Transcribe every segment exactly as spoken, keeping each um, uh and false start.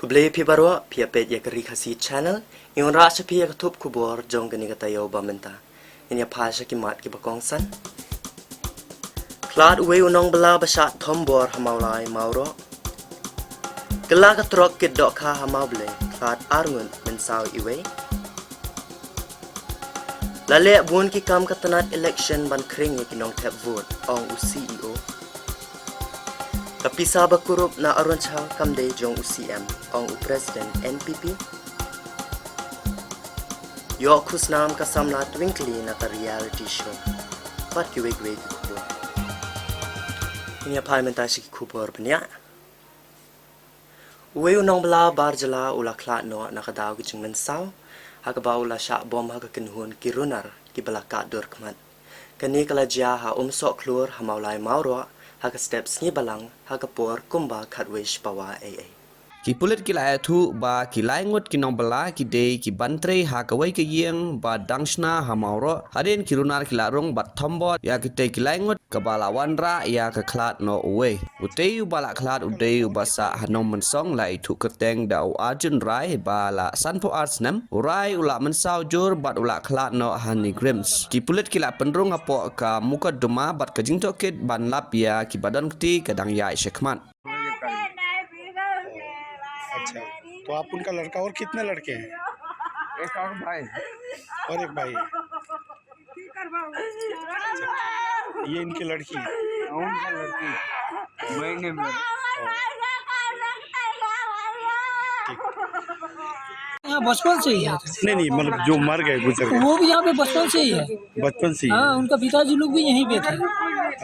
Khublei phi baroh, phi ïa peit ïa ka Ri Khasi Channel. Ngi wanrah sha phi ïa ka thup khubor jong kane ka taïew ba mynta. Ngin ïa phai sha ki mat kiba kongsan. Khlad uwei u nongbylla ba shah thombor ha Mawlai Mawroh. Kylla ka trok kit dohkha ha Mawblei, khlad arngut mynsaw iwei. La leh bun ki kam ka tnat election ban khring ïa ki nongthep vote, ong u C E O. Ka pisa ba kurup na Arunachal kam dei jong u C M, ong u President N P P. Ïoh khusnam ka samla Twinkly na ka reality show. Bad kiwei kiwei ki khubor. Ngin ïa phai mynta sha ki khubor bniah. Uwei u nongbylla bar jylla u la khlad noh na ka daw ka jingmynsaw, ha kaba u la shah bom ha ka kynhun ki runar kiba la kah dur khmat. Kane ka la jia ha Umsohkhlur ha Mawlai Mawroh, ha ka step Sngi Balang, ha ka por kumba khatwei shi pawa eiei. Ki pulit ki la ïathuh ba ki lai ngut ki nongbylla ki dei kiban trei ha kawei ka ïing ba dang shna ha Mawroh, hadien ki runar ki la rung bad thombor ïa kitei ki lai ngut kaba la wanrah ïa ka khlad noh uwei. Utei uba la khlad u dei uba sah ha Nongmynsong, la ithuh kyrteng da u Arjun Rai ba la sanphew ar snem. U Rai u la mynsaw jur bad u la khlad noh ha NEIGRIHMS. Ki pulit ki la pynrung hapoh ka mukotduma bad ka jingtohkit ban lap ïa kiba don kti ka dang ïaid shakhmat. अच्छा, तो आप उनका लड़का और कितने लड़के हैं? एक और भाई। और एक भाई है। ये इनकी लड़की है। उनका लड़की। महीने में। ठीक। यहाँ बचपन से ही है। नहीं, नहीं, मतलब जो मर गए, गुजर गए। वो भी यहाँ पे बचपन से ही है। बचपन से ही है। हाँ, उनका पिताजी लोग भी यहीं पे थे।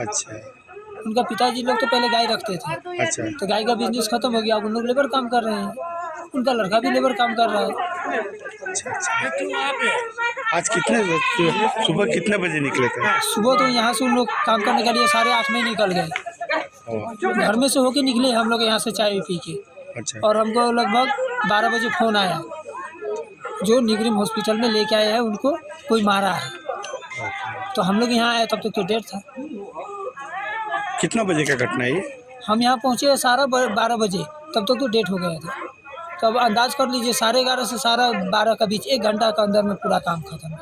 अच्छा। उनका पिताजी लोग तो पहले गाय रखते थे। अच्छा। तो गाय का बिजनेस खत्म हो गया, अब उन लोग लेबर काम कर रहे हैं। उनका लड़का भी लेबर काम कर रहा है। अच्छा, अच्छा। आज कितने, सुबह कितने बजे निकले थे? सुबह तो यहाँ से उन लोग काम करने के लिए साढ़े आठ में ही निकल गए। ओ। घर में से होके निकले हम लोग यहाँ से चाय पी के। अच्छा। और हमको लगभग बारह बजे फोन आया, जो निगरिम हॉस्पिटल में लेके आए हैं उनको कोई मारा है। ओके। तो हम लोग यहाँ आए तब तक तो डेड था। कितना बजे का घटना है ये? हम यहाँ पहुँचे सारा ब-, बारह बजे, तब तक तो डेड हो गया था। तो अब अंदाज कर लीजिए, साढ़े ग्यारह से साढ़े बारह के बीच एक घंटा के अंदर में पूरा काम खत्म है।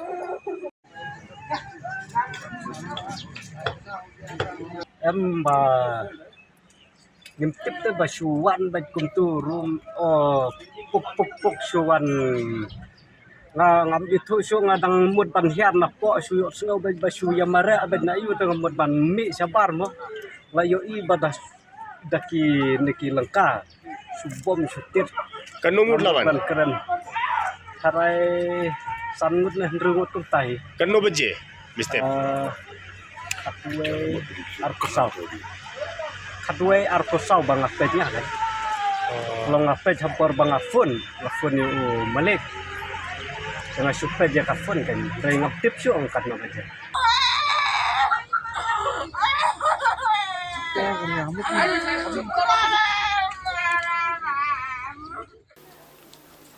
Em ba ngim tip te ba shu wan bad kumtu rum, o, puk puk puk shu wan. Nga ngam ithuh shuh, nga dang mut ban hiar na poh, shu ïohsngew bad ba shu ïa mareh bad na ïoh te nga mut ban mih shabar mo. Nga ïohi ba da da ki, na ki lyngka shu bom shu tit. Katno ngut la wan? Ban kren. Tharai san ngut ne hynriew ngut kumta hi. Katno baje, mister? Ah, khatwei arphew saw. Khatwei arphew saw ba nga peit nga leh. Oh. Long nga peit ha por ba nga phone, nga phone ïa u malik. Nga shu peit ïa ka phone kan. Tharai ngam tip shuh ong katno baje.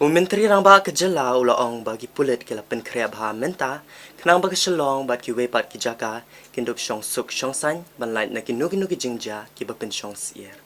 U Myntri Rangbah ka jylla u la ong ba ki pulit ki la pynkhreh bha mynta, khnang ba ka Shillong bad kiwei pat ki jaka kin dup shong suk shong saiñ ban lait na kino kino ki jingjia kiba pynshong syier.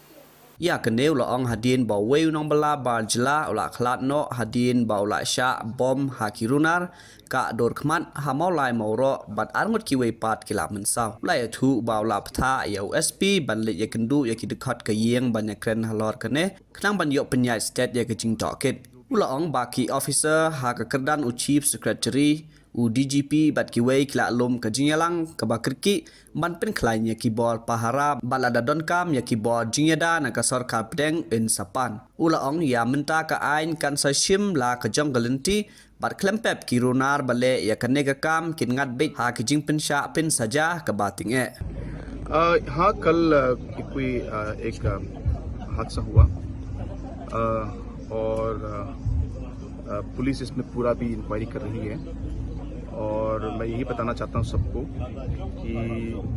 Ïa kane u la ong hadien ba uwei u nongbylla bar jylla u la khlad noh hadien ba u la shah bom ha ki runar, kah dur khmat ha Mawlai Mawroh bad arngut kiwei pat ki la mynsaw. U la ïathuh ba u la bthah ïa u S P ban leit ïakynduh ïa ki dkhot ka ïing ban ïakren halor kane, khnang ban ïoh pynïaid stet ïa ka jingtohkit. U la ong ba ki officer ha ka kyrdan u Chief Secretary, u D G P bad kiwei ki la lum ka jingïalang kaba kyrkieh ban pynkhlaiñ ïa ki bor pahara bad lada donkam ïa ki bor jingïada na ka sorkar pdeng yn sa pan. U la ong ïa mynta ka aiñ kan sa shim la ka jong ka lynti bad khlem pep ki runar ba leh ïa kane ka kam kin ngat beit ha ki jingpynshah pynsaja kaba tyngeh. अ, हाँ, कल, अ, कोई, अ, एक, अ, हादसा हुआ, अ, और, अ, अ, पुलिस इसमें पूरा भी इंक्वायरी कर रही है और मैं यही बताना चाहता हूँ सबको कि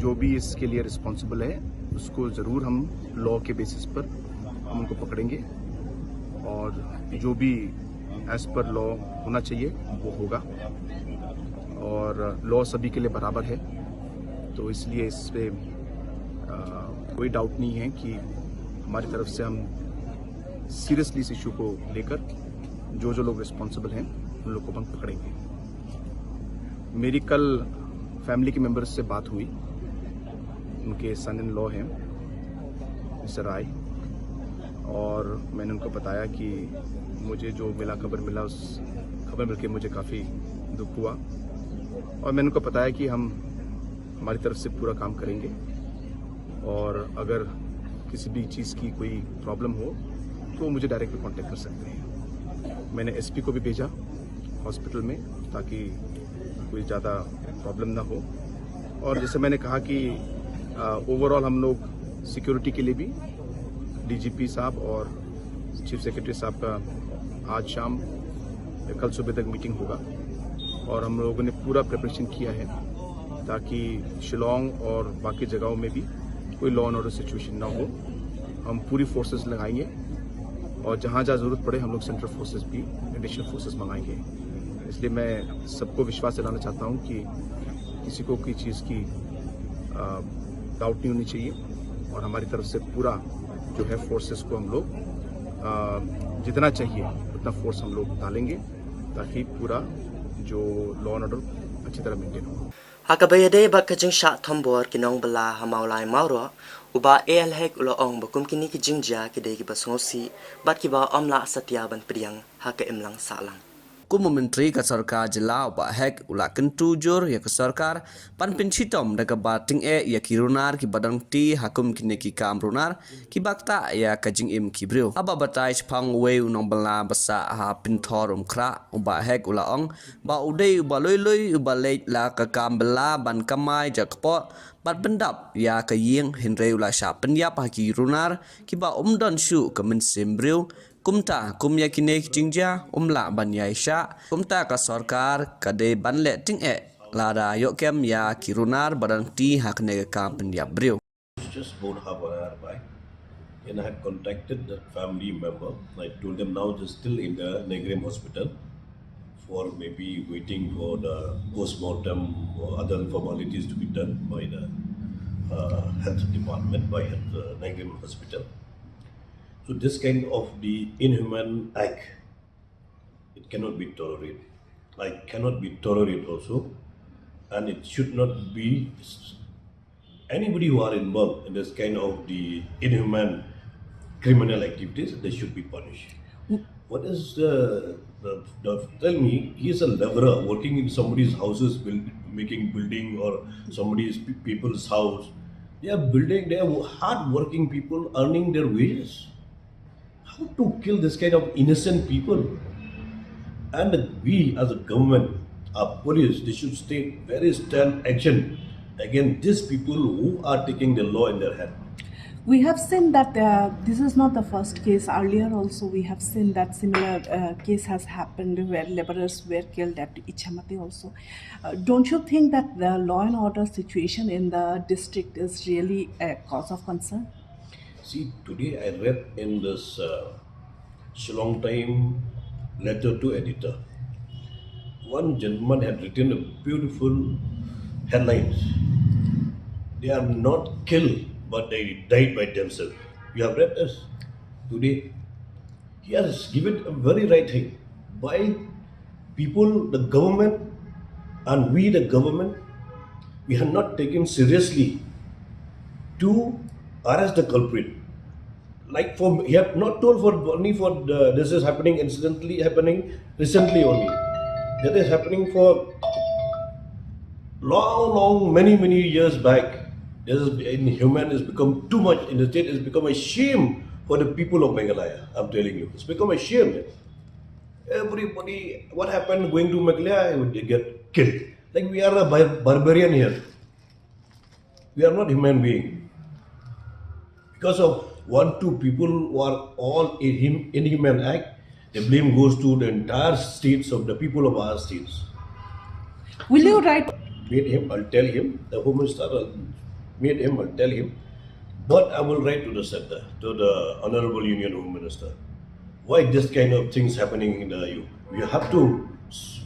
जो भी इसके लिए रिस्पॉन्सिबल है, उसको ज़रूर हम लॉ के बेसिस पर हम उनको पकड़ेंगे और जो भी एज पर लॉ होना चाहिए, वो होगा। और लॉ सभी के लिए बराबर है, तो इसलिए इस पे, अ, कोई डाउट नहीं है कि हमारी तरफ से हम सीरियसली इस इशू को लेकर जो जो लोग रिस्पॉन्सिबल हैं, उन लोग को अपन पकड़ेंगे। मेरी कल फैमिली के मेंबर्स से बात हुई, उनके सन इन लॉ हैं मिस्टर राय, और मैंने उनको बताया कि मुझे जो मिला, खबर मिला, उस खबर मिलके मुझे काफ़ी दुख हुआ। और मैंने उनको बताया कि हम हमारी तरफ से पूरा काम करेंगे, और अगर किसी भी चीज़ की कोई प्रॉब्लम हो तो मुझे डायरेक्टली कांटेक्ट कर सकते हैं। मैंने एसपी को भी भेजा हॉस्पिटल में, ताकि कोई ज़्यादा प्रॉब्लम ना हो। और जैसे मैंने कहा कि ओवरऑल हम लोग सिक्योरिटी के लिए भी डीजीपी साहब और चीफ सेक्रेटरी साहब का आज शाम या कल सुबह तक मीटिंग होगा, और हम लोगों ने पूरा प्रिपरेशन किया है ताकि शिलोंग और बाकी जगहों में भी कोई लॉ एंड ऑर्डर सिचुएशन ना हो। हम पूरी फोर्सेस लगाएंगे, और जहाँ जहाँ ज़रूरत पड़े हम लोग सेंट्रल फोर्सेस भी, एडिशनल फोर्सेस मंगाएंगे। इसलिए मैं सबको विश्वास दिलाना चाहता हूँ कि किसी को कोई चीज़ की डाउट नहीं होनी चाहिए, और हमारी तरफ से पूरा जो है फोर्सेस को हम लोग अ, जितना चाहिए उतना फोर्स हम लोग डालेंगे, ताकि पूरा जो लॉ एंड ऑर्डर अच्छी तरह मेंटेन हो। Ha kaba ïadei bad ka jingshah thombor ki nongbylla ha Mawlai Mawroh, u Bah A L Hek u la ong ba kum kine ki jingjia ki dei kiba sngewsih bad kiba ym lah satia ban pdiang ha ka imlang sahlang. Kum u Myntri ka Sorkar Jylla, u Bah Hek u la kyntu jur ïa ka sorkar ban pynshitom da kaba tyngeh ïa ki runar kiba dang kti ha kum kine ki kam runar kiba ktah ïa ka jingim ki briew. Haba batai shaphang uwei u nongbylla ba sah ha Pynthorumkhrah, u Bah Hek u la ong ba u dei uba lui lui uba leit la ka kam bylla ban kamai jakpoh bad pyndap ïa ka ïing, hynrei u la shah pynïap ha ki runar kiba ym don shuh ka mynsiem briew. Kumta kum ïa kine ki jingjia ym lah ban ïaishah, kumta ka sorkar ka dei ban leh tyngeh lada ïoh kem ïa ki runar ba dang kti ha kane ka kam pynïap briew. Just about half an hour back, and I have contacted that family member. I told them now they're still in the Naingrim hospital for maybe waiting for the post-mortem or other formalities to be done by the uh, health department, by health, uh, Naingrim hospital. So this kind of the inhuman act, it cannot be tolerated. I cannot be tolerated also, and it should not be. Anybody who are involved in this kind of the inhuman criminal activities, they should be punished. What is the, the, the tell me? He is a laborer working in somebody's houses, build, making building or somebody's pe- people's house. They are building. They are hard-working people earning their wages. How to kill this kind of innocent people? And we as a government, our police, they should take very stern action against these people who are taking the law in their hand. We have seen that uh, this is not the first case. Earlier also, we have seen that similar uh, case has happened where laborers were killed at Ichamati also. Uh, don't you think that the law and order situation in the district is really a cause of concern? See, today I read in this uh, Shillong Time letter to editor. One gentleman had written a beautiful headlines. They are not killed, but they died by themselves. You have read this today. He has given a very right thing. Why people, the government, and we, the government, we have not taken seriously to arrest the culprit. Like for he have not told for only for the, this is happening incidentally happening recently only. That is happening for long, long, many, many years back. This is inhuman. It's become too much in the state. It's become a shame for the people of Meghalaya. I'm telling you, it's become a shame. Everybody, what happened going to Meghalaya? They get killed. Like we are a bar- barbarian here. We are not human being. Because of one, two people who are all in him, inhuman act, the blame goes to the entire states of the people of our states. Will you write? Meet him, I'll tell him, the Home Minister, I'll meet him, I'll tell him. But I will write to the center, to the Honorable Union Home Minister. Why this kind of things happening in the U? You have to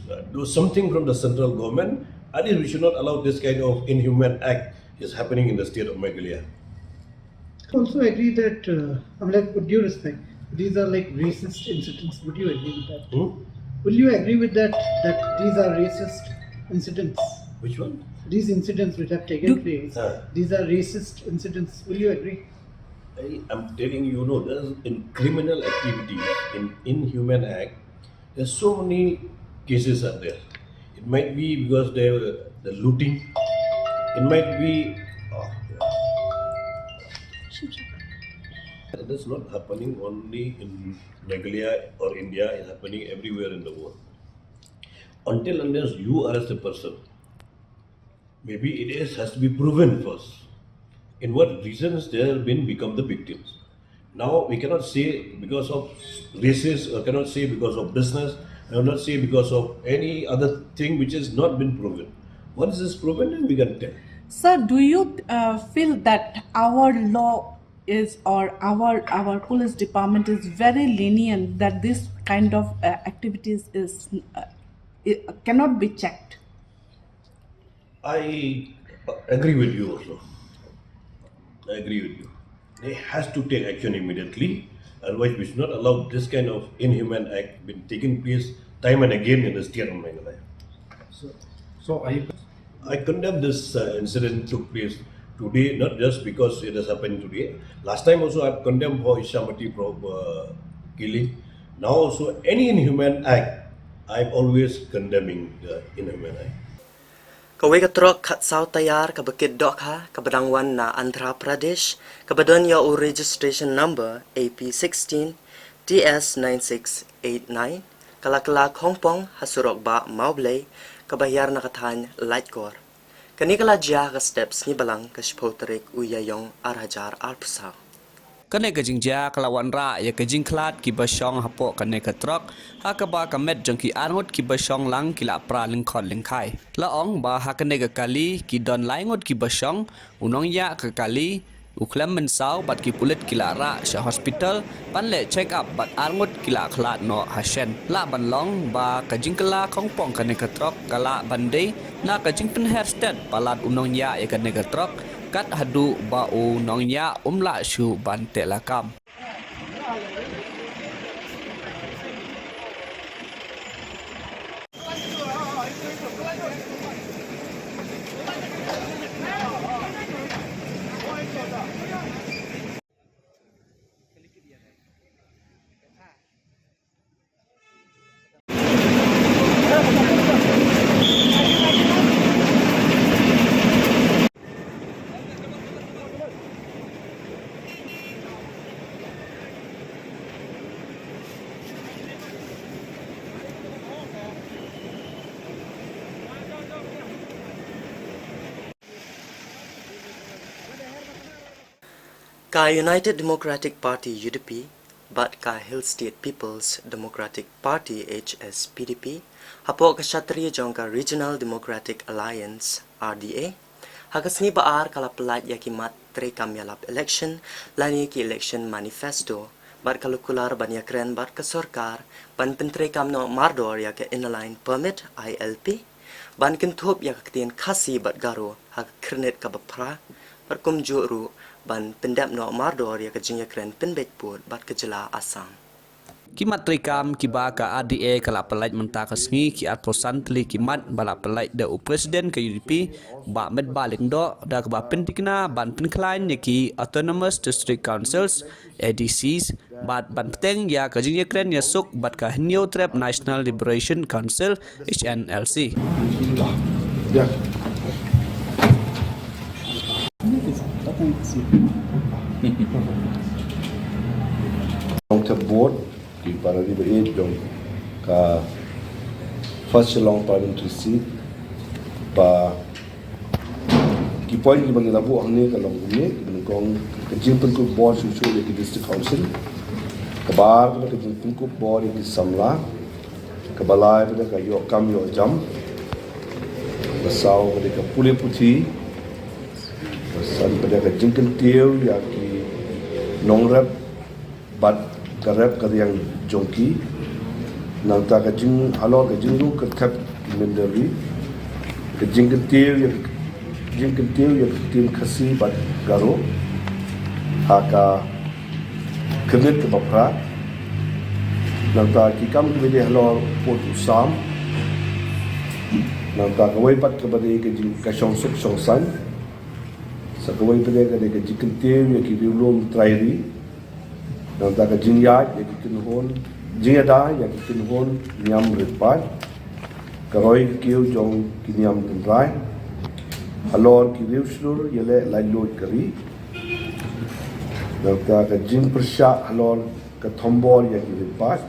uh, do something from the central government. At least we should not allow this kind of inhuman act is happening in the state of Meghalaya. Also agree that, uh, I mean, like, with due respect, These are like racist incidents. Would you agree with that? Hmm? Will you agree with that, that these are racist incidents? Which one? These incidents which have taken place, uh, these are racist incidents. Will you agree? I am telling you, no, there's in criminal activities, in inhuman act, there's so many cases are there. It might be because they were the looting. It might be. Oh, yeah. It is not happening only in Meghalaya or India, it's happening everywhere in the world. Until unless you arrest a person, maybe it is, has to be proven first. In what reasons they have been become the victims. Now we cannot say because of races, or cannot say because of business, I will not say because of any other thing which has not been proven. Once it is proven, then we can tell. Sir, do you uh, feel that our law is, or our our police department is very lenient, that this kind of uh, activities is uh, it cannot be checked? I agree with you also. I agree with you. They has to take action immediately. Otherwise, we should not allow this kind of inhuman act been taking place time and again in the state of Meghalaya. So, so are you? I condemn this uh, incident took place today, not just because it has happened today. Last time also, I've condemned for Ishamati prob uh, killing. Now also, any inhuman act, I'm always condemning the inhuman act. Kawei ka trok khatsaw tayar kaba kit dohkha kaba dang wan na Andhra Pradesh, kaba don ïa u registration number A P sixteen T S nine six eight nine, ka la kylla khongpong ha surok bah Mawblei, kaba hiar na ka thaiñ Laitkor. Kane ka la jia ha ka step Sngi Balang, ka shiphew tarik u Ïaïong ar hajar arphew saw. Kane ka jingjia ka la wanrah ïa ka jingkhlad kiba shong hapoh kane ka trok, ha kaba ka met jong ki arngut kiba shong lang ki la pra lyngkhot lyngkhai. La ong ba ha kane ka kali ki don lai ngut kiba shong, u nongïaid ka kali, u khlem mynsaw bad ki pulit ki la rah sha hospital ban leh check up bad arngut ki la khlad noh ha shen. Lah ban long ba ka jingkylla khongpong kane ka trok ka lah ban dei na ka jingpynher stet palat u nongïaid ïa kane ka trok, kat haduh ba u nongïaid um lah shuh ban teh lakam. Ka United Democratic Party, U D P, bad ka Hill State People's Democratic Party, H S P D P, hapoh ka shatri jong ka Regional Democratic Alliance, R D A, ha ka sngi ba ar ka la pyllait ïa ki mat treikam ïalap election, lane ki election manifesto, bad ka la kular ban ïakren bad ka sorkar ban pyntreikam noh mardor ïa ka Inner Line Permit, I L P, ban kynthup ïa ka ktien Khasi bad Garo ha ka khyrnit kaba phra, bad kumjuh ruh ban pyndep noh mardor ïa ka jingïakren pynbeit pud bad ka jylla Assam. Ki mat treikam kiba ka R D A ka la pyllait mynta ka sngi, ki arphew san tylli ki mat ba la pyllait da u President ka U D P, Bah Metbah Lyngdoh, da kaba pyntikna ban pynkhlaiñ ïa ki Autonomous District Councils, A D Cs, bad ban bteng ïa ka jingïakren ïasuk bad ka Hynñiewtrep National Liberation Council, H N L C. Long Thep Board, ki para riba ej jong ka First Shillong Parliamentary Seat, ba ki point kiba ngi la buh hangne ka long kumne, kiba nyngkong ka jingpynkup bor shuh shuh ïa ki District Council, kaba ar kaba ka jingpynkup bor ïa ki samla, kaba lai kaba ka ïoh kam ïoh jam, kaba saw kaba ka pule puthi, kaba san kaba ka jingkyntiew ïa ki nongrep, bad ka rep ka riang jong ki, nangta ka jing halor ka jingrung kyrthep ki mynder ri, ka jingkyntiew ïa, jingkyntiew ïa ka ktien Khasi bad Garo ha ka khyrnit kaba phra, Nangta ki kam kiba dei halor u pud u sam. Nangta kawei pat kaba dei ka jing, ka shongsuk shongsaiñ. Sa kawei pat ka dei ka jingkyntiew ïa ki riewlum trai ri. Nangta ka jingïaid ïa ki kynhun, jingïada ïa ki kynhun niam rit paid. Ka roi ka kiew jong ki niam tynrai halor ki riewshlur ïaleh laitluid ka ri. Nangta ka jingpyrshah halor ka thombor ïa ki rit paid.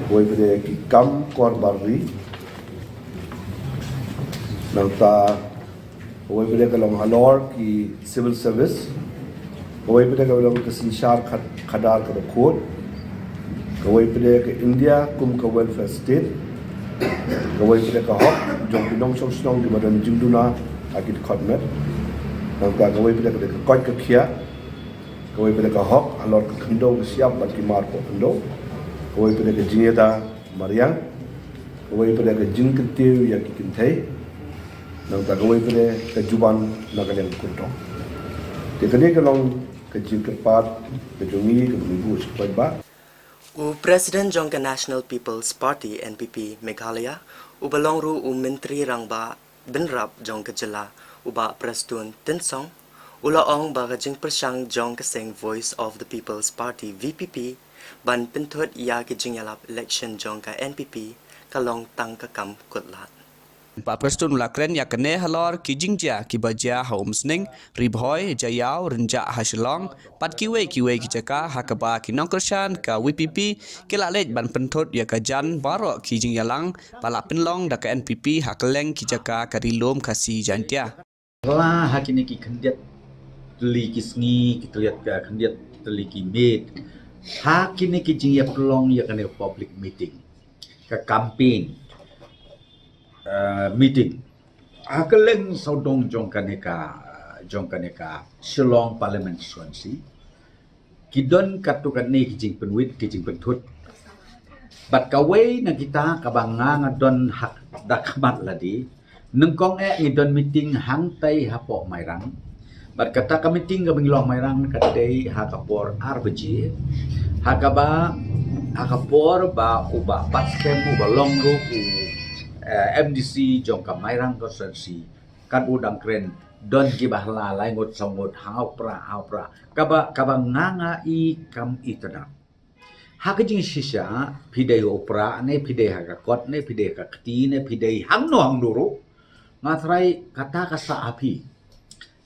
Kawei pat ki kam kor bar ri. Nangta kawei pat ka long halor ki civil service. Kawei pat ka long ka synshar khad-, khadar ka dkhot. Kawei pat ka India kum ka welfare state. Kawei pat ka hok jong ki nongshong shnong kiba don jingduna ha ki dkhot met. Nangta kawei pat ka dei ka koit ka khiah. Kawei pat ka hok halor ka khyndew ka shyiap bad ki mar poh khyndew. Kawei pat ka jingïada mariang. Kawei pat ka jingkyntiew ïa ki kynthei. Nangta kawei pat ka juban na ka liang kyntong. Te kane ka long ka jingkyrpad ka jong ngi ka jong ngi buh sha kawei ba. U President jong ka National People's Party, N P P, Meghalaya, uba long ruh u Myntri Rangbah Bynrap jong ka jylla, u Bah Prestone Tynsong, u la ong ba ka jingpyrshang jong ka seng Voice of the People's Party, V P P, ban pynthut ïa ka jingïalap election jong ka N P P ka long tang ka kam kut lad. Bah Prestone u la kren ïa kane halor ki jingjia kiba jia ha Umsning, Ri Bhoi, Jaïaw, Rynjah ha Shillong, bad kiwei kiwei ki jaka ha kaba ki nongkyrshan ka V P P ki la leit ban pynthut ïa ka jan baroh ki jingïalang ba la pynlong da ka N P P ha kylleng ki jaka ka Ri Lum Khasi Jaiñtia. Hla ha kine ki khyndiat tylli ki sngi, ki tylli, eh, khyndiat tylli ki miet. Ha kine ki jingïapynlong ïa kane public meeting, ka campaign, eh, meeting. Ha kylleng sawdong jong kane ka, jong kane ka Shillong Parliament Constituency. Ki don katto katne ki jingpynwit, ki jingpynthut. Bad kawei na kita kaba nga nga don ha da khmat lade. Nyngkong eh ngi don meeting hangtai hapoh Mairang. Bad kata ka meeting kaba ngi long Mairang ka dei ha ka por ar baje. Ha kaba, ha ka por ba u Bah Batskhem uba long ruh u, eh, M D C jong ka Mairang Constituency, kat u dang kren, don kiba hla lai ngut saw ngut, ha u Prah, ha u Prah. Kaba, kaba nga nga i kam itynnad. Ha ka jingshisha, phi dei ha u Prah ne, phi dei ha ka kot ne, phi dei ha ka kti ne, phi dei hangno hangno ruh, nga tharai kata ka sah ha phi.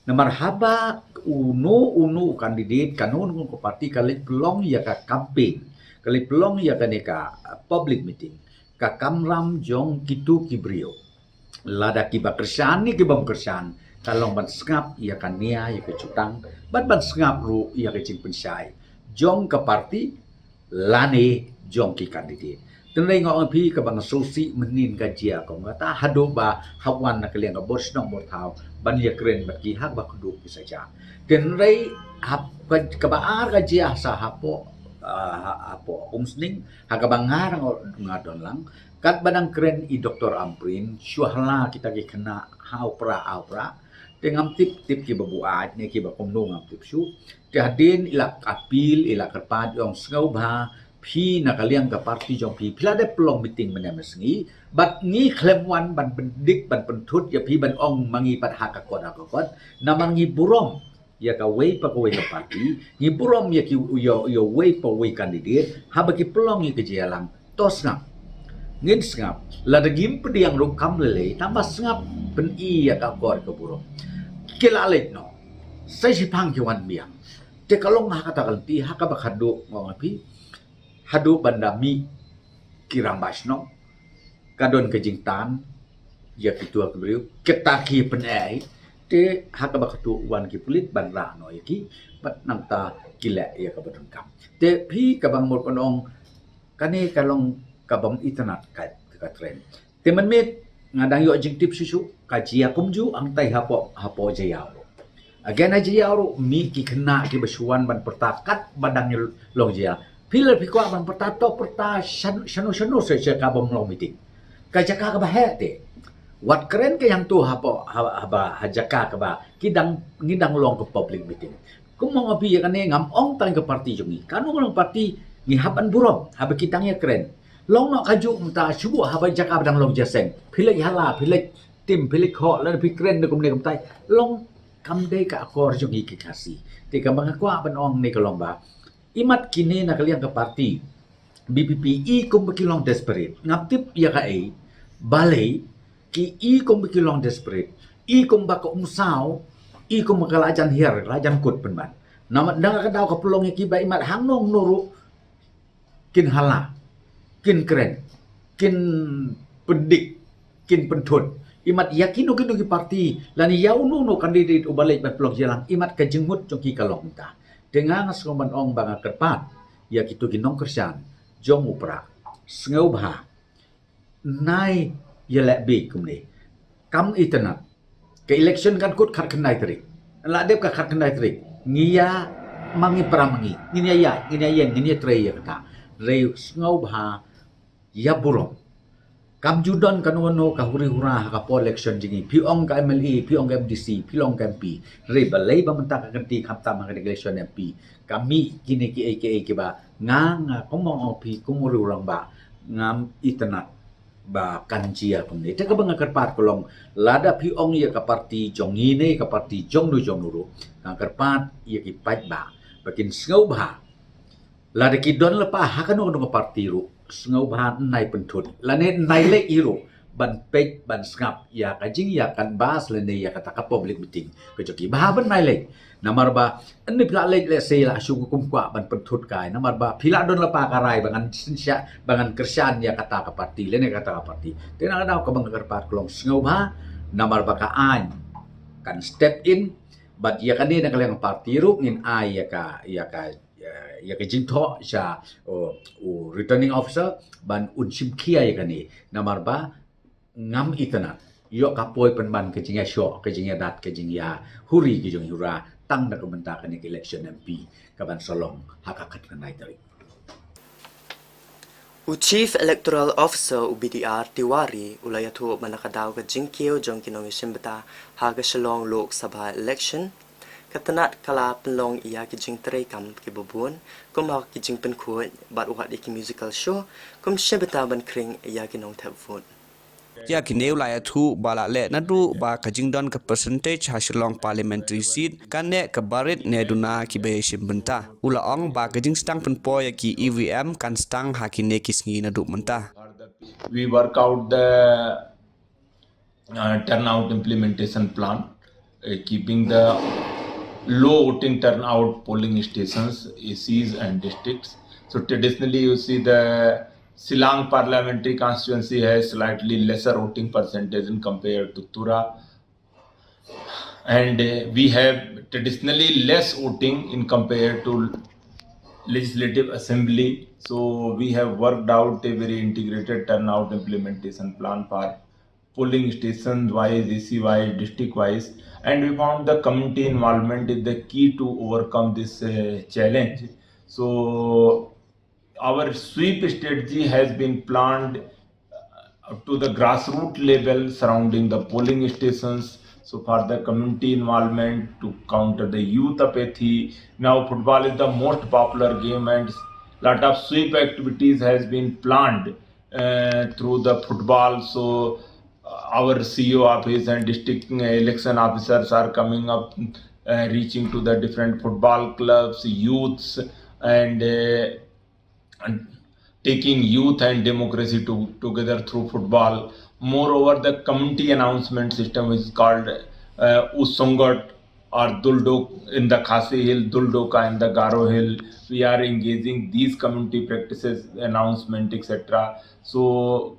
Namar haba uno uno u candidate, kano kano ka party ka leit pynlong ïa ka campaign, ka leit pynlong ïa kane ka, uh, public meeting, ka kamram jong kito ki briew, lada kiba kyrshan ne kibym kyrshan, ka long ban sngap ïa ka nia ïa ka jutang, bad ban sngap ruh ïa ka jingpynshai jong ka party lane jong ki candidate. Tynrai nga ong phi kaba nga sngewsih mynnin ka jia kum kata haduh ba hap wan na ka liang ka bor shnong bor thaw ban ïakren bad ki ha kaba kdup ki sa jia. Tynrai hap ka, kaba ar ka jia sa hapoh, ah, ha, hapoh Umsning, ha kaba nga nga don lang. Katba dang kren i Doktor Ampareen, shuwa hla kita ki khynnah ha u Prah, ha u Prah. Te ngam tip, tip kiba buaid ne kiba kumno ngam tip shuh. Te hadien i la appeal, i la kyrpad, i ong sngewbha phi na ka liang ka party jong phi, phi la dep pynlong meeting mynne mynsngi, bad ngi khlem wan ban pyndik ban pynthut ïa phi ban ong ma ngi pat ha ka kot ha ka kot, namar ngi burom ïa kawei pa kawei ka party, ngi burom ïa ki, ïa, ïa uwei pa uwei candidate, haba ki pynlong ïa ka jingïalang, to sngap. Ngin sngap, lada ngim pdiang ruh kam lei lei, tang ba sngap pyni ïa ka akor ka burom. Ki la leit noh. Sa shiphang ki wan biang. Te ka long ha kata ka lynti, ha kaba khadduh nga ong ïa phi. Haduh ban da mih ki rangbah shnong, ka don ka jingtan ïa kito ki briew, kita ki pyneh. Te ha kaba khadduh wan ki pulit ban rah noh ïa ki, bad nangta ki leh ïa kaba donkam. Te phi kaba nga mut ban ong, kane ka long kabym itynnad ka, ka trend. Te mynmiet nga dang ïoh jingtip shuh shuh, ka jia kumjuh hangtai hapoh, hapoh Jaïaw. Again ha Jaïaw ruh mih ki khynnah kiba shu wan ban pyrta katba dang ïa long jia. Phi lada phi kwah ban pyrta to pyrta shan-, shano shano sha, sha kabym long meeting. Ka jaka kaba heh te. Wat kren ka hangto hapoh, ha, haba, ha jaka kaba ki dang, ngi dang long ka public meeting. Kum ong ïa phi ïa kane ngam ong tang ka party jong ngi. Kano kano party Ngi hap ban burom haba ki dang ïa kren. Long noh kajuh mynta shu buh haba jaka ba dang long jingïaseng. Phi leit hala, phi leit tim, phi leit khoh, lada phi kren da kumne kumtai. Long kam dei ka akor jong ngi ki Khasi. Te kaba nga kwah ban ong ne ka long ba, imat kine na ka liang ka parti B P P i kumba ki long desperate. Ngam tip ïa kaei, balei ki i kumba ki long desperate, i kumba ka umsaw, i kumba ka la jan hiar, la jan kut pynban. Namar na ka daw ka pynlong ïa ki ba imat hangno hangno ruh kin hala, kin kren, kin pyndik, kin pynthut. Imat ïa kino kino ki parti lane ïa uno uno candidate uba leit ban pynlong jingïalang, imat ka jingmut jong ki ka long mynta. Te nga nga sngew ban ong ba nga kyrpad ïa kito ki nongkyrshan jong u Prah, sngewbha nai ïaleh beit kumne. Kam itynnad. Ka election kan kut khatkhyndai tarik. La dep ka khatkhyndai tarik, ngi ïa ma ngi para ma ngi, ngin ïa ïaid, ngin ïa ïeng, ngin ïa trei ïa kata. Hynrei sngewbha ïa burom. Kam ju don kano kano ka huri hura ha ka por election jong ngi. Phi ong ka M L A, phi ong ka M D C, phi long ka M P. Hynrei balei ba mynta ka kynti khamtam ha ka election M P ka mih kine kiei kiei kiba nga, nga kum u ong phi kum u rangbah, ngam itynnad ba kan jia kumne. Te kaba nga kyrpad ka long, lada phi ong ïa ka parti jong ngi ne ka parti jong no jong no ruh, nga kyrpad ïa ki paidbah ba kin sngewbha, lada ki don lypa ha kano kano ka parti ruh, sngewbha nai pynthut lane nai leit hi ruh ban peit ban sngap ïa ka jingïakanbas lane ïa kata ka public meeting ka jong ki. Bha ban nai leit. Namar ba ynda phi la leit, let's say, la shu kum kwah ban pynthut kai, namar ba phi la don lypa ka rai ba ngan synshar, ba ngan kyrshan ïa kata ka parti lane kata ka parti. Te na ka daw kaba nga kyrpad ka long, sngewbha, namar ba ka aiñ kan step in. Bad ïa kane na ka liang parti ruh ngin ai ïa ka, ïa ka, ïa, ïa ka jingthoh sha, oh, u returning officer ban un shim khia ïa kane. Namar ba ngam itynnad ïoh ka poi pynban ka jingïashoh, ka jingïadat, ka jingïahuri, ka jinghura tang da ka bynta kane ka election M P kaban sa long ha ka khatkhyndai tarik. U Chief Electoral Officer u B D R Tiwari u la ïathuh ba na ka daw ka jingkiew jong ki nongïashim bynta ha ka Shillong Lok Sabha election, ka tnat ka la pynlong ïa ki jingtrei kam kiba bun, kum ha ki jingpynkhuid bad wat ïa ki musical show, kum shim bynta ban khring ïa ki nongthep vote. Ïa kine u la ïathuh ba la leh naduh ba ka jingdon ka percentage ha Shillong Parliamentary Seat kan neh ka barit ne duna kiba ïashim bynta. U la ong ba ka jingsdang pynpoi ïa ki E V M kan sdang ha kine ki sngi naduh mynta. We work out the uh, turnout implementation plan, uh, keeping the low voting turnout polling stations, A Cs and districts. So traditionally, you see the Shillong parliamentary constituency has slightly lesser voting percentage in compared to Tura. And uh, we have traditionally less voting in compared to legislative assembly. So we have worked out a very integrated turnout implementation plan for polling station wise, A C wise, district wise, and we found the community involvement is the key to overcome this uh, challenge. So our sweep strategy has been planned uh, to the grassroots level surrounding the polling stations. So for the community involvement to counter the youth apathy. Now football is the most popular game, and lot of sweep activities has been planned uh, through the football. So uh, our C E O office and district uh, election officers are coming up, uh, reaching to the different football clubs, youths, and uh, and taking youth and democracy to, together through football. Moreover, the community announcement system is called uh, U Songot or Duldok in the Khasi Hill, Duldoka in the Garo Hill. We are engaging these community practices, announcement, et cetera. So,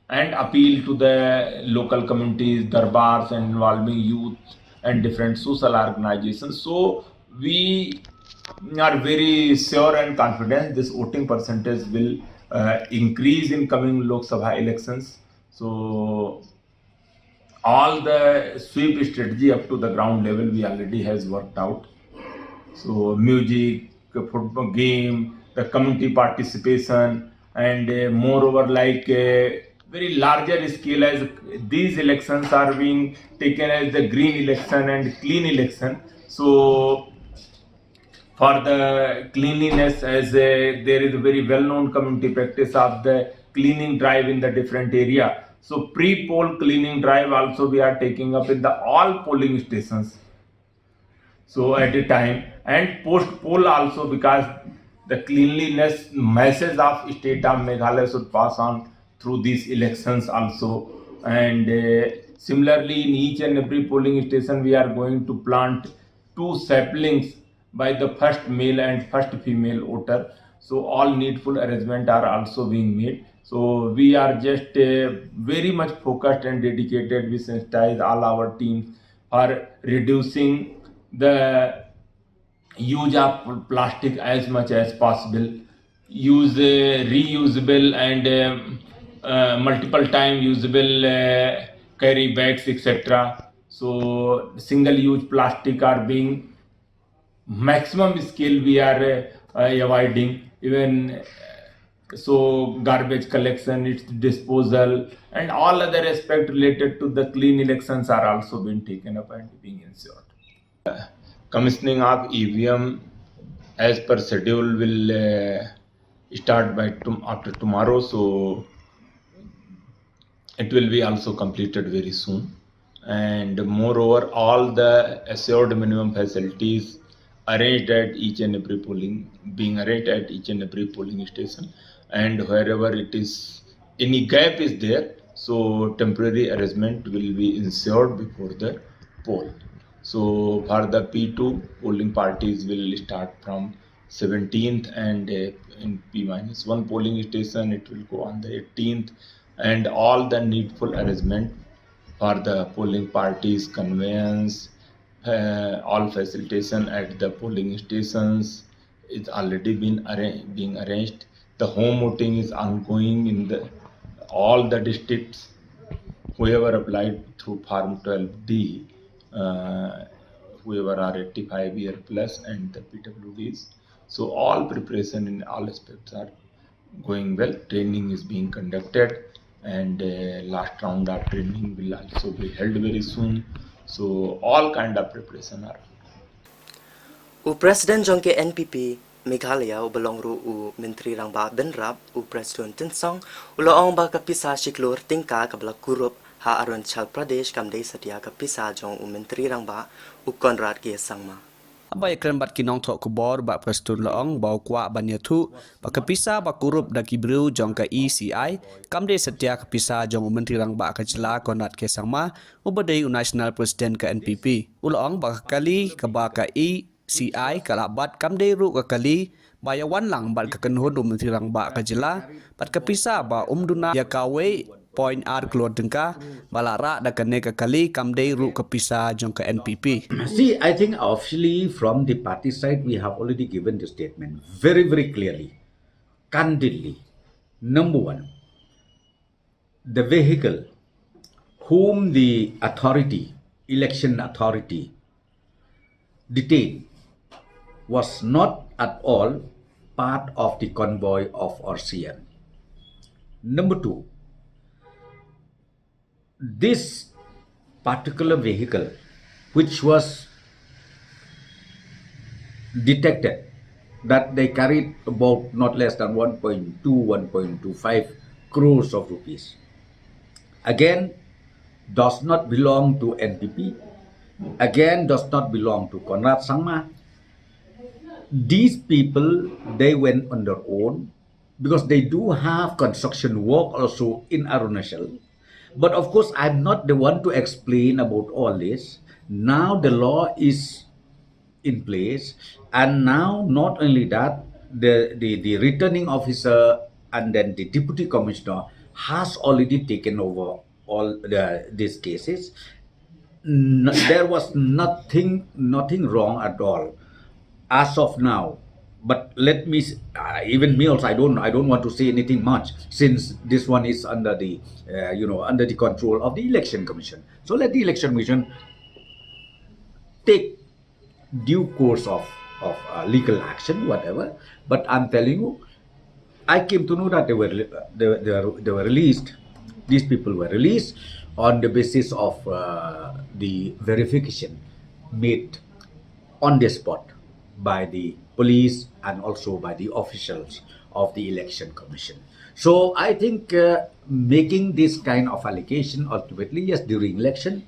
and appeal to the local communities, darbars, and involving youth and different social organizations. So, we are very sure and confident this voting percentage will uh, increase in coming Lok Sabha elections. So, all the sweep strategy up to the ground level we already has worked out. So music, football game, the community participation, and uh, moreover, like a very larger scale, as these elections are being taken as the green election and clean election. So for the cleanliness, as a, there is a very well-known community practice of the cleaning drive in the different area. So pre-poll cleaning drive also we are taking up in the all polling stations. So at a time and post poll also, because the cleanliness message of state of Meghalaya should pass on through these elections also. And uh, similarly, in each and every polling station, we are going to plant two saplings by the first male and first female voter. So all needful arrangements are also being made. So we are just uh, very much focused and dedicated. We sensitize all our teams for reducing the use of plastic as much as possible. Use uh, reusable and um, uh, multiple time usable uh, carry bags, et cetera. So single use plastic are being maximum scale we are uh, uh, avoiding. Even uh, so, garbage collection, its disposal, and all other aspects related to the clean elections are also being taken up and being ensured. Commissioning of E V M as per schedule will uh, start by tom- after tomorrow, so it will be also completed very soon. And moreover, all the assured minimum facilities arranged at each and every polling, being arranged at each and every polling station, and wherever it is any gap is there, so temporary arrangement will be ensured before the poll. So for the P two, polling parties will start from seventeenth, and uh, in P minus one polling station, it will go on the eighteenth, and all the needful arrangement for the polling parties, conveyance, uh, all facilitation at the polling stations is already been arra- being arranged. The home voting is ongoing in the all the districts. Whoever applied through Form twelve D, uh, whoever are eighty-five year plus and the P W Ds. So all preparation in all aspects are going well. Training is being conducted, and uh, last round of training will also be held very soon. So all kind of preparation are. U President jong ka N P P Meghalaya uba long ruh u Myntri Rangbah Bynrap, u Prestone Tynsong, u la ong ba ka pisa shi klur tyngka kaba la kurup ha Arunachal Pradesh kam dei satia ka pisa jong u Myntri Rangbah, u Conrad K Sangma. Haba ïakren bad ki nongthoh khubor, Bah Prestone la ong ba u kwah ban ïathuh ba ka pisa ba kurup da ki briew jong ka E C I kam dei satia ka pisa jong u Myntri Rangbah ka jylla, Conrad K Sangma, uba dei u National President ka N P P. U la ong ba ka kali kaba ka E C I ka la bat kam dei ruh ka kali ba ïawan lang bad ka kynhun u Myntri Rangbah ka jylla, bad ka pisa ba um duna ïa ka wei point ar klur tyngka ba la rah da kane ka kali kam dei ruh ka pisa jong ka N P P. See, I think officially from the party side, we have already given the statement very, very clearly, candidly. Number one, the vehicle whom the authority, election authority, detained was not at all part of the convoy of R C M. Number two, this particular vehicle, which was detected that they carried about not less than one point two, one point two five crores of rupees, again, does not belong to N P P, again, does not belong to Conrad Sangma. These people, they went on their own because they do have construction work also in Arunachal. But of course, I'm not the one to explain about all this. Now the law is in place, and now not only that, the, the, the returning officer and then the deputy commissioner has already taken over all the, these cases. N- there was nothing, nothing wrong at all as of now. But let me s- uh, even me also, I don't, I don't want to say anything much, since this one is under the, uh, you know, under the control of the Election Commission. So let the Election Commission take due course of, of uh, legal action, whatever. But I'm telling you, I came to know that they were, they, they were, they were released. These people were released on the basis of uh, the verification made on the spot. by the police and also by the officials of the Election Commission. So I think, uh, making this kind of allegation, ultimately, yes, during election,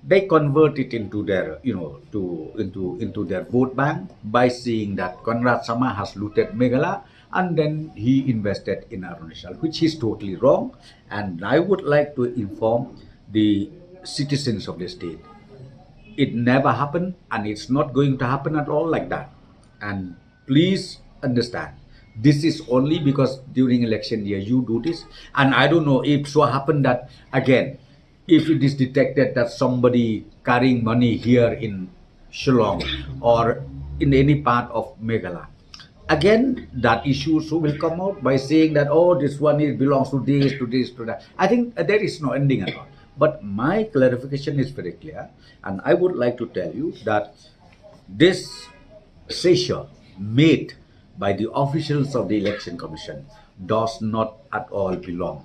they convert it into their, you know, to, into, into their vote bank by saying that Conrad Sangma has looted Meghalaya and then he invested in Arunachal, which is totally wrong. And I would like to inform the citizens of the state, it never happened and it's not going to happen at all like that. And please understand, this is only because during election year you do this. And I don't know if so happen that again, if it is detected that somebody carrying money here in Shillong or in any part of Meghalaya, again, that issue also will come out by saying that, "Oh, this one is, belongs to this, to this, to that." I think, uh, there is no ending at all. But my clarification is very clear, and I would like to tell you that this seizure made by the officials of the Election Commission does not at all belong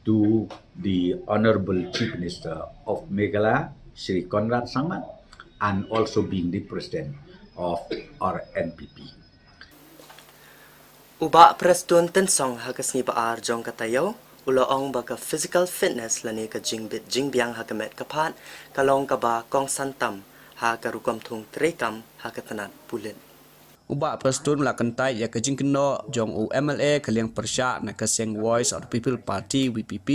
to the Honorable Chief Minister of Meghalaya, Shri Conrad Sangma, and also being the president of our N P P. U Bah Prestone Tynsong ha ka sngi ba ar jong ka taïew u la ong ba ka physical fitness lane ka jingbit jingbiang ha ka met ka phad ka long kaba kongsan tam ha ka rukom thung treikam ha ka tnat pulit. U Bah Prestone u la kyntait ïa ka jingkynnoh jong u M L A ka liang pyrshah na ka seng Voice of the People Party, V P P,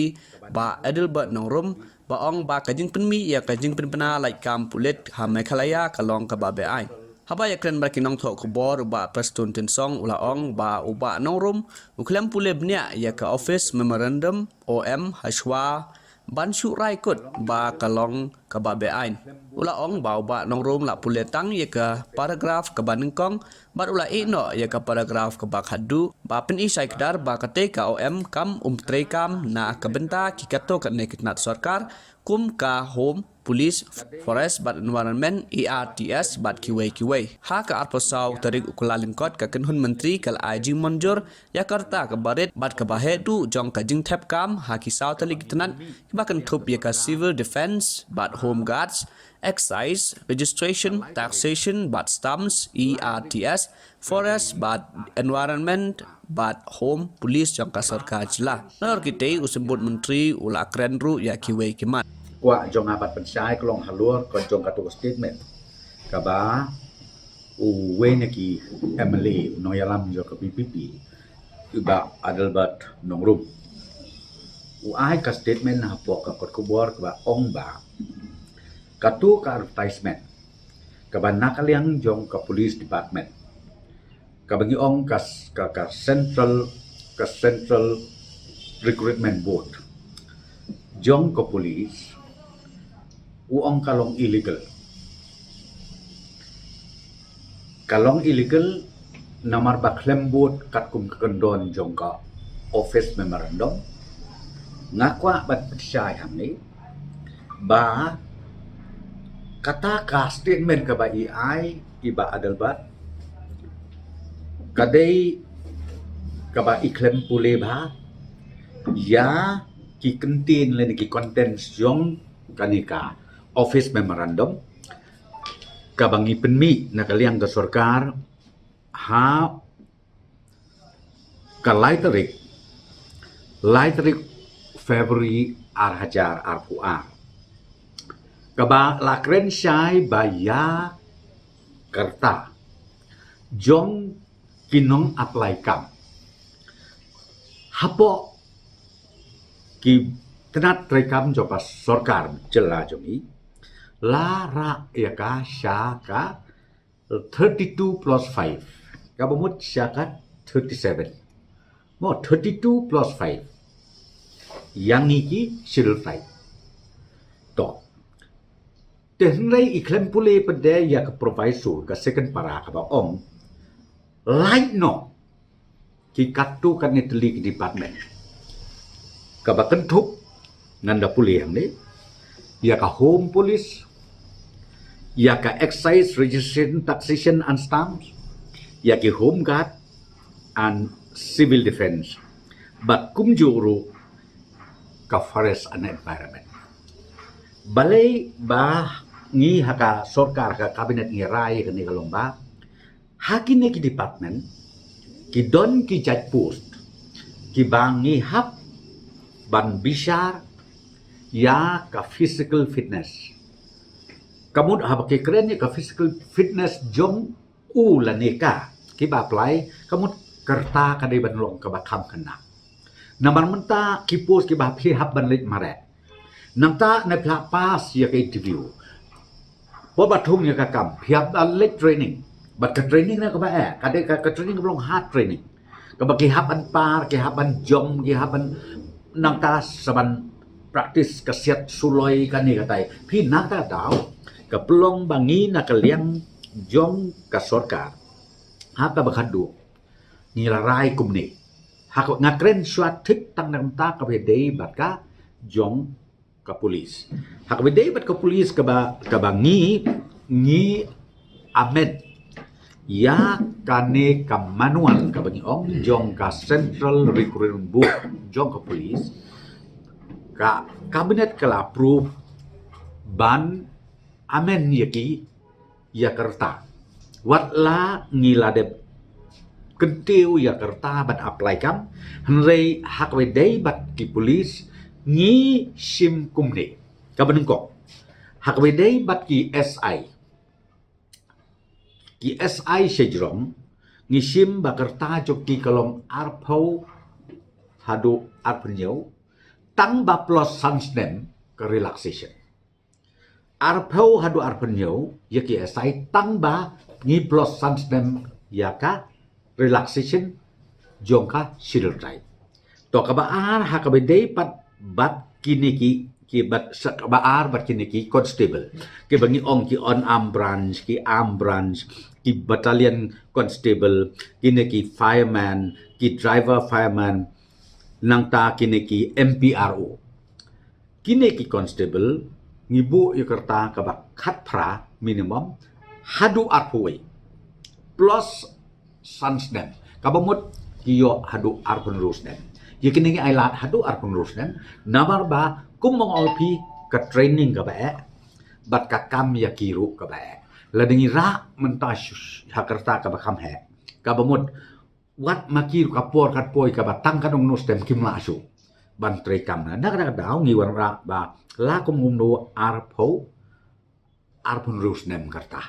Bah Adelbert Nongrum, ba ong ba ka jingpynmih ïa ka jingpynbna lait kam pulit ha Meghalaya ka long kaba beaiñ. Haba ïakren bad ki nongthoh khubor, u Bah Prestone Tynsong u la ong ba u Bah Nongrum u khlem pule bniah ïa ka office memorandum, O M, hashwa ban shu rai kut ba ka long kaba beaiñ. U la ong ba u Bah Nongrum la pule tang ïa ka paragraph kaba nyngkong bad u la ïeh noh ïa ka paragraph kaba khatduh, ba pyni shai kdar ba katei ka O M kam um treikam na ka bynta ki katto katne ki tnat sorkar, kum ka Home, Police, Forest bad Environment, E R T S bad kiwei kiwei. Ha ka arphew saw tarik u Kyllalyngkot, ka kynhun myntri ka la ai jingmynjur ïa ka rta kaba rit bad kaba heh duh jong ka jingthep kam ha ki saw tylli ki tnat kiba kynthup ïa ka Civil Defence bad Home Guards, Excise, Registration, Taxation bad Stamps, E R T S, Forest bad Environment bad Home, Police jong ka sorkar jylla. Nalor kitei, u symbud myntri u la kren ruh ïa kiwei ki mat. Kwah jong nga ban pynshai ka long halor ka jong katu ka statement kaba uwei na ki M L A, u nongïalam jong ka V P P, u Bah Adelbert Nongrum, u ai ka statement hapoh ka kot khubor kaba ong ba katu ka advertisement kaba na ka liang jong ka police department, kaba ngi ong ka, ka, ka central, ka Central Recruitment Board jong ka police, u ong ka long illegal. Ka long illegal namar ba khlem bud katkum ka kyndon jong ka office memorandum. Nga kwah ban pynshai hangne ba kata ka statement kaba i ai i Bah Adelbert, ka dei kaba i khlem pule bha ïa ki kyntien lane ki contents jong kane ka office memorandum kaba ngi pynmih na ka liang ka sorkar ha ka lai tarik, lai tarik February ar hajar arphew ar. Kaba la kren shai ba ïa ka rta jong ki nong apply kam hapoh ki tnat treikam jong ka sorkar jylla jong ngi, la rah ïa ka sha ka thirty-two plus five, kaba mut sha ka thirty-seven. Mo, thirty-two plus five. Ïa ngi ki Scheduled Tribe. To. Te hynrei i khlem pule pat de ïa ka proviso, ka second para kaba ong, lait noh ki katto katne tylli ki department. Kaba kynthup, ngan da pule hangne, ïa ka Home Police, ïa ka Excise, Registration, Taxation and Stamps, ïa ki Home Guard and Civil Defence, bad kumjuh ruh ka Forest and Environment. Balei ba ngi ha ka sorkar, ha ka cabinet ngi rai kane ka long ba Ha kine ki department ki don ki jait post kiba ngi hap ban bishar ïa ka physical fitness. Ka mut haba ki kren ïa ka physical fitness jong u lane ka kiba apply, ka mut ka rta ka dei ban long kaba kham khynnah. Namar mynta ki post kiba phi hap ban leit mareh. Nangta ne phi la pass ïa ka interview, phi ba thung ïa ka kam, phi hap ban leit training. Bad ka training na kaba eh, ka dei ka, ka training kaba long hard training, kaba ki hap ban par, ki hap ban jump, ki hap ban, nangta sa ban practice ka siat suloi kane katai. Phi nangta daw ka pynlong ba ngi na ka liang jong ka sorkar ha kaba khadduh ngi la rai kumne. Ha ka, nga kren shuwa thik tang na ka bynta kaba dei bad ka jong ka police. Ha kaba dei bad ka police kaba, kaba ngi, ngi amend ïa kane ka manual kaba ngi ong jong ka Central Recruitment Board jong ka police, ka cabinet ka la approve ban amend ïa ki, ïa ka rta. Wat la ngi la dep kyntiew ïa ka rta ban apply kam, hynrei ha kaba dei bad ki police ngi shim kumne. Kaba nyngkong, ha kaba dei bad ki S I, ki S I sha jrong, ngi shim ba ka rta jong ki ka long arphew haduh arphew hynñiew, tang ba plus san snem ka relaxation. Arphew haduh arphew hynñiew ïa ki S I, tang ba ngi plus san snem ïa ka relaxation jong ka Schedule Tribe. To kaba ar, ha kaba dei pat bad kine ki, ki bad sa kaba ar bad kine ki constable, kiba ngi ong ki unarmed branch, ki armed branch, ki battalion constable, kine ki fireman, ki driver fireman, nangta kine ki M P R O. Kine ki constable ngi buh ïa ka rta kaba khatphra minimum haduh arphew wei plus san snem. Kaba mut ki ïoh haduh arphew hynriew snem. Ïa kine ngi ai lad haduh arphew hynriew snem namar ba kum ma nga ong phi, ka training kaba eh bad ka kam ïa ki ruh kaba eh. Lada ngi rah mynta shu-, ha ka rta kaba kham heh, kaba mut wat ma ki ruh ka por kat poi kaba tang ka nongno stem kim lah shuh ban trei kam. Na kata ka daw ngi wanrah ba la kum kumno arphew, arphew hynriew snem ka rta.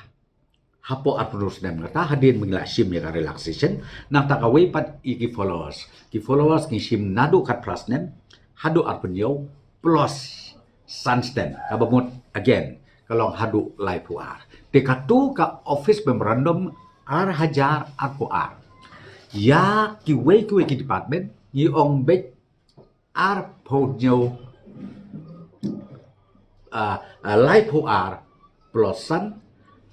Hapoh arphew hynriew snem ka rta hadien ba ngi la shim ïa ka relaxation, nangta kawei pat ïa ki followers. Ki followers ngi shim naduh khatphra snem haduh arphew hynñiew plus san snem. Kaba mut again ka long haduh laiphew ar. Te katu ka office memorandum ar hajar arphew ar. Ïa kiwei kiwei ki department ngi ong beit arphew hynñiew, ah, ah, laiphew ar plus san,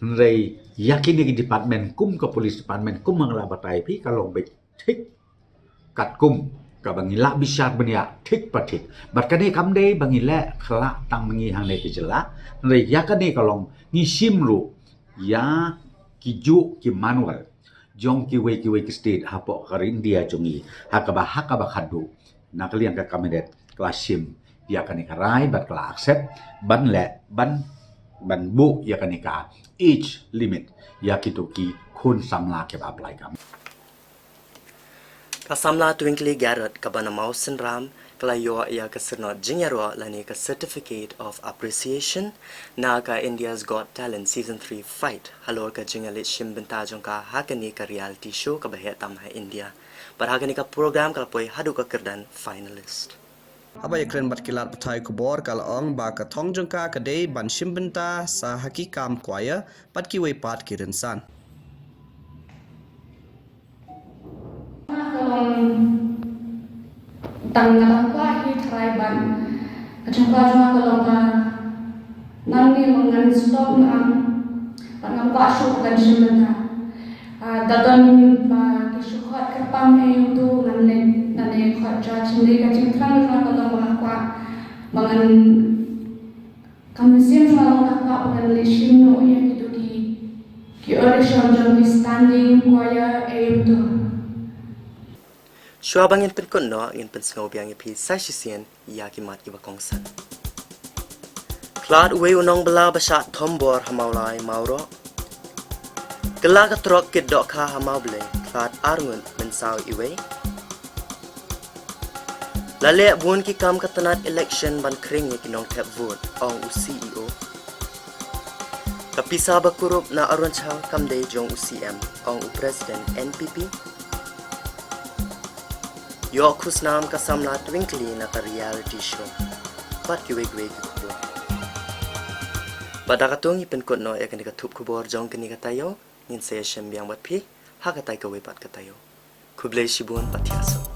hynrei ïa kine ki department kum ka police department kum ma nga la batai phi ka long beit thik katkum kaba ngi la bishar bniah thik pa thik. Bad kane kam dei ba ngi leh khlak tang ma ngi hangne ka jylla, hynrei ïa kane ka long ngi shim ruh ïa ki juh ki manual jong kiwei kiwei ki state hapoh ka ri India jong ngi, ha kaba, ha kaba khadduh na ka liang ka cabinet ka la shim ïa kane ka rai bad ka la accept ban leh, ban, ban buh ïa kane ka age limit ïa kito ki khun samla kiba apply kam. Ka samla Twinkly Garrett kaba na Mawsynram ka la ïoh ïa ka syrnod jingïaroh lane ka Certificate of Appreciation na ka India's Got Talent Season three Fight halor ka jingïaleit shim bynta jong ka ha kane ka reality show kaba heh tam ha India. Bad ha kane ka program ka la poi haduh ka kyrdan finalist. Haba ïakren bad ki lad pathai khubor ka la ong ba ka thong jong ka ka dei ban shim bynta sa ha ki kam choir bad kiwei pat ki rynsan. Ka long tang nga dang kwah hi trai ban ka jong ka jong ka long ba nangne ma ngan stop noh am, ba ngam kwah shuh ban shim bynta. Ah, da don ba ki shu khot kyrpang ïa u tu ngan leit nangne khot judge, hynrei ka jingthrang jong nga ka long ba nga kwah ba ngan, ka mynsiem jong nga ka long ba nga kwah ba ngan leit shim noh ïa kito ki, ki audition jong ki standing choir ïa u tu. Shuwa ba ngin pynkut noh, ngin pynsngew biang ïa phi sa shisien ïa ki mat kiba kongsan. Khlad uwei u nongbylla ba shah thombor ha Mawlai Mawroh. Kylla ka trok kit dohkha ha Mawblei, khlad arngut mynsaw iwei. La leh bun ki kam ka tnat election ban khring ïa ki nongthep vote, ong u C E O. Ka pisa ba kurup na Arunachal kam dei jong u C M, ong u President N P P. Ïoh khusnam ka samla Twinkly na ka reality show. Bad kiwei kiwei ki khubor. Bad da katei ngi pynkut noh ïa kane ka thup khubor jong kane ka taïew, ngin sa ïashem biang bad phi ha katai kawei pat ka taïew. Khublei shibun, bad thiah suk.